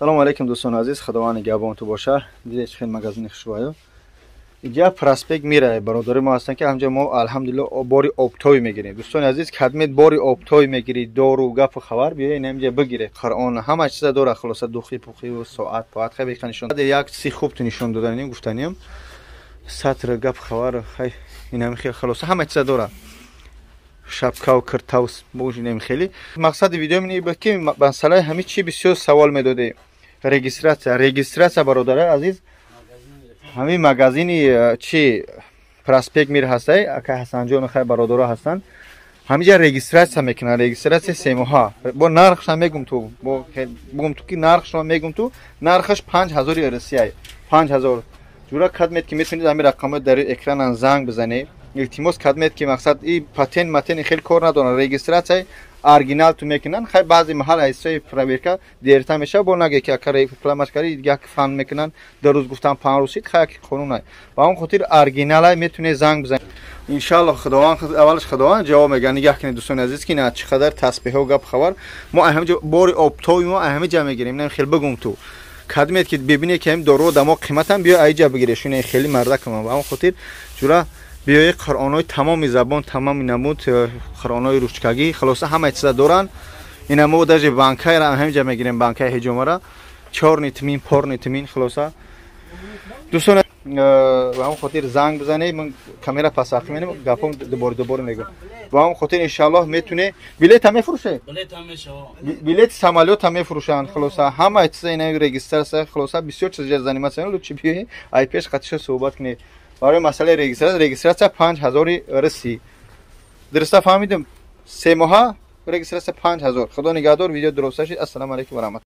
Салому алейкум, дӯстони азиз, худованд нигаҳбонту боша. Дидед, чӣ хел магазини хушрӯаю. Инҷа Проспект Мира, бародари мо ҳастанд, ки ҳамҷа мо, алҳамдулилло, бори оптовый мегирем. Дӯстони азиз, кадмет бори оптовый мегирӣ, дору, гапу хабар, биё ин ҳамҷа бигире. Қуръон, ҳама чиза дора, хулоса, духи пухиву соат поат хай беха нишон. Як чизи хуб ту нишон доданим, гуфтаним. Сатр, гап хабар, хай ин ҳами хел, хулоса, ҳама чиза дора. Шапкау киртау божинем хеле. Мақсади видео ин буд, ки масъалаи ҳами чи бисёр савол медодем. Регистрация, регистрация, бародари азиз, ҳамин магазини чи Проспект Мир ҳастай, ака Ҳасанҷону хай бародаро ҳастанд. Ҳамиҷа регистрация мекунанд, регистрация 3 моҳа. Бо нархша мегум ту, бо бугум ту, ки нархшо мегум ту, нархаш 5000 русия, 5000. Ҷура кадмет ки метавонед, ҳамин рақамҳои дар экранан занг бизанед. Илтимос, кадмет ки мақсад и патент матени хеле кор надоранд, регистрация оригинал ту мекунанд. Хай, баъзе маҳал ҳиссаи проверка дертар мешавад, бо наге ки ака рекламаш карди, як фан мекунанд, 2 рӯз гуфтан, 5 рӯз шид. Хай, қонун. Ба он хотир оригиналай метавонед занг бизанед. Иншалло, худованд, аввалаш худованд ҷавоб мегӯяд. Нигаҳ кунед, дӯстони азиз, ки на чӣ қадар тасбеҳо, гап хабар. Мо ҳамиҷа бори оптовый мо ҳамиҷа мегирем. Нам хел бигум ту, кадмет ки бибине, ки ҳам доруо дамо қиматам, биё айҷа бигире. Шуне хеле мардакам. Ба он хотир, ҷура, биёи, қуръонҳои тамоми забон, тамоми намуд, қуръонҳои ручкагӣ, хулоса, ҳамаи чиза доранд. Ина мо даже банкайра ҳамиҷа мегирем, банкаи ҳиҷомара, чорни тмин, порни тмин, хулоса. Дӯстон, ба ҳамон хотир занг бизанед. Ман камера пасахи менем, гапом дубора дубора мегӯям. Ба ҳамон хотир, иншааллоҳ, метуне билета мефурӯше, билети самолёта мефурӯшанд, хулоса, ҳамаи чиза. Ина регистрация, хулоса, бисёр чиз заниматься. Лучше биёи, ай пеш қатиша суҳбат кунед барои масъалаи регистрация. Регистрация 5000 русӣ, дуруста фаҳмидем? 3 моҳа регистрация 5000. Худо нигаҳдор, видео дуруста шид. Ассалому алайкум ва раҳмат.